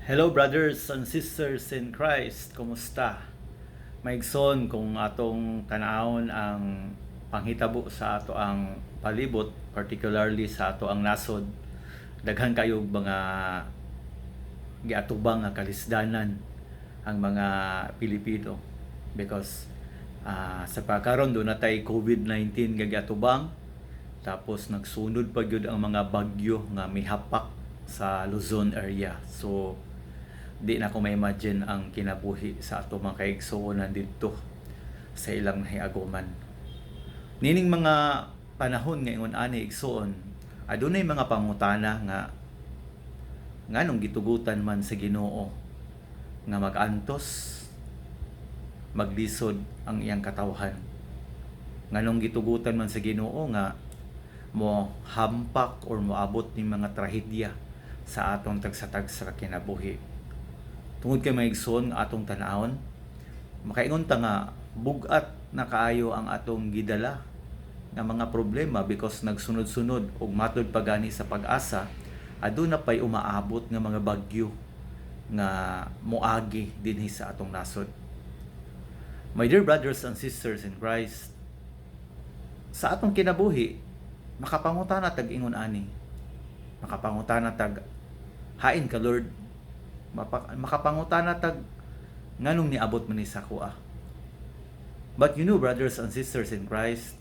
Hello, brothers and sisters in Christ, kumusta? Maigsoon, kung atong tanawon ang panghitabo sa ato ang palibot, particularly sa ato ang nasod, daghan kayo mga giatubang nga kalisdanan ang mga Pilipino because sa pagkaron duna tay COVID-19 nga giatubang, tapos nagsunod pa gyud ang mga bagyo nga mihapak sa Luzon area. So di na ko ma-imagine ang kinabuhi sa ato mga kaigsuonan didto sa ilang nahiaguman. Nining mga panahon nga ingon ani, igsuon, adunay mga pangutana nga nganong gitugutan man sa Ginoo nga mag-antos, maglisod ang iyang katawhan. Nganong gitugutan man sa Ginoo nga mo hampak or moabot ning mga trahedya sa atong tagsa-tagsa kinabuhi. Tungod kay, mga igsoon, atong tanawon, makaingon ta nga bugat na kaayo ang atong gidala nga mga problema because nagsunod-sunod, ug matud pa gani sa Pag-asa, aduna pay umaabot nga mga bagyo nga moagi dinhi sa atong nasod. My dear brothers and sisters in Christ, sa atong kinabuhi, makapangutana tag ingon ani. Makapangutana tag, "Hain ka, Lord?" Makapangutana tag, "Nganong niabot man ni sa akoa?" But brothers and sisters in Christ,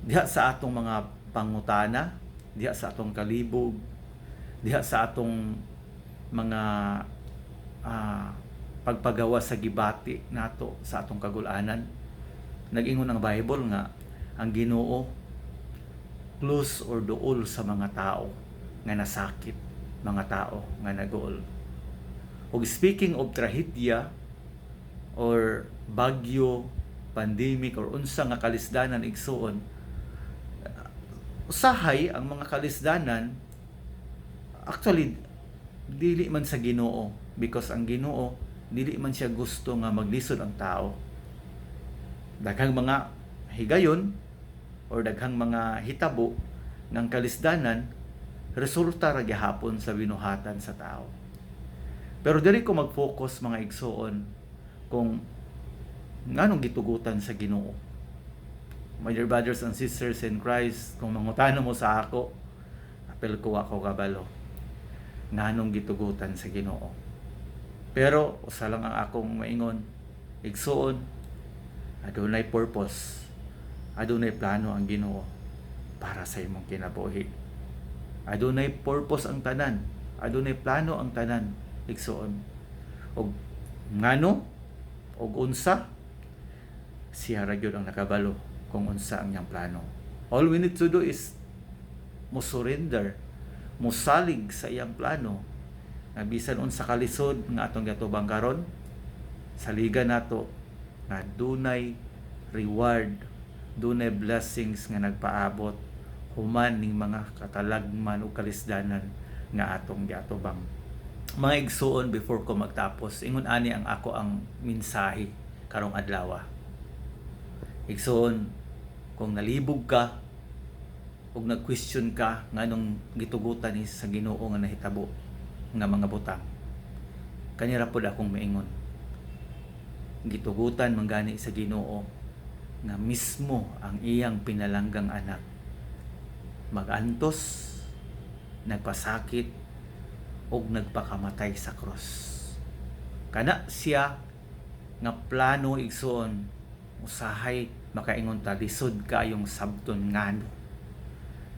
diha sa atong mga pangutana, diha sa atong kalibog, diha sa atong mga pagpagawa sa gibati nato sa atong kagulanan, nag-ingon ang Bible nga ang Ginoo close or duol sa mga tao nga nasakit, mga tao nga naguol. Ug speaking of trahedya or bagyo, pandemic or unsa nga kalisdanan, igsuon, usahay ang mga kalisdanan actually dili man sa Ginoo because ang Ginoo, dili man siya gusto nga maglisod ang tao. Daghang mga higayon or daghang mga hitabo ng kalisdanan, resulta ra gihapon sa binuhatan sa tao. Pero diri ko mag-focus, mga igsuon, kung nganong gitugutan sa Ginoo. My dear brothers and sisters in Christ, kung mangutana mo sa ako, apil ko ako kabalo nganong gitugutan sa Ginoo. Pero usa lang ang akong maingon, igsuon, adunay purpose, adunay plano ang Ginoo para sa imong kinabuhi. Adunay purpose ang tanan, adunay plano ang tanan, igsuon. Og ngano og unsa, siya ra gyud ang nakabalo kung unsa ang iyang plano. All we need to do is mo surrender, mosalig sa iyang plano nga bisan unsa kalisod nga atong giatubang karon, saligan nato nga dunay reward, dunay blessings nga nagpaabot human ning mga katalagman ug kalisdanan nga atong giatubang. Mga igsuon, before ko magtapos, ingon ani ang ako ang mensahe karong adlaw. Igsuon, kung nalibog ka ug nag-question ka nganong gitugutan ni sa Ginoo nga nahitabo nga mga butang, kanira pod akong maingon: gitugutan man gani sa Ginoo nga mismo ang iyang pinalanggang anak magantos, nagpasakit ug nagpakamatay sa krus. Kana siya nga plano, igsuon, usahay makaingon ta lisod kaayong sabton ngano.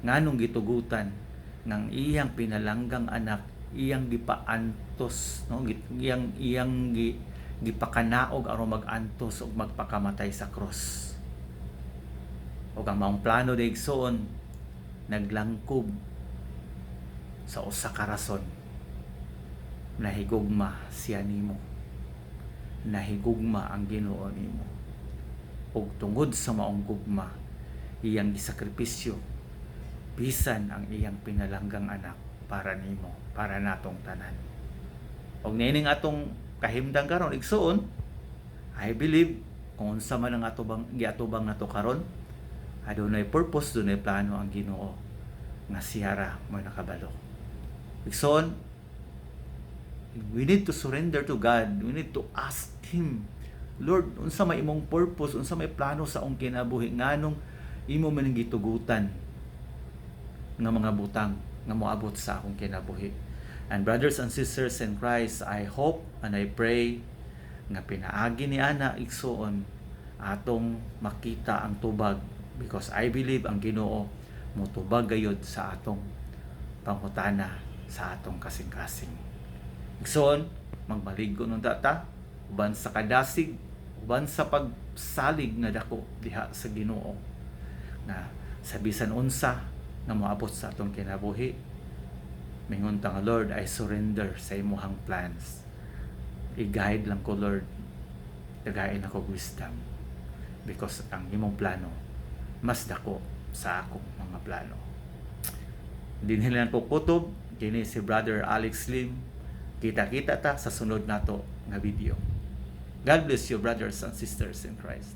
Nganong gitugutan ng iyang pinalanggang anak, iyang gipaantos, no, iyang gipakanaog aron mag-antos ug magpakamatay sa krus. Ug ang maong plano, igsuon, naglangkob sa usa ka rason: nahigugma siya nimo, nahigugma ang Ginoo nimo, ug tungod sa maong gugma, iyang gisakripisyo bisan ang iyang pinalanggang anak para nimo, para natong tanan. Ug niining atong kahimtang karon, igsuon, I believe kung unsa man ang atubang giatubang nato karon, adunay purpose, dunay plano ang Ginoo nga siya ra mo nakabalo. Igsoon, We need to surrender to God. We need to ask Him, "Lord, unsa may imong purpose, unsa may plano sa akong kinabuhi? Nganong imo man gitugutan nga mga butang nga moabot sa akong kinabuhi?" And brothers and sisters in Christ, I hope and I pray nga pinaagi ni ana, igsuon, atong makita ang tubag, because I believe ang Ginoo motubag gayud sa atong pangutana sa atong kasing-kasing. Igsoon, magmaligo nun ta uban sa kadasig, uban sa pagsalig nga dako diha sa Ginoo nga sa bisan unsa nga moabot sa atong kinabuhi, mingon ta nga, "Lord, I surrender sa imuhang plans. I-guide lang ko, Lord. Tagain ako wisdom because ang imong plano mas dako sa akong mga plano." Dinhi lang ko kutob. Kini si Brother Alex Lim. Kita-kita ta sa sunod nato nga video. God bless you, brothers and sisters in Christ.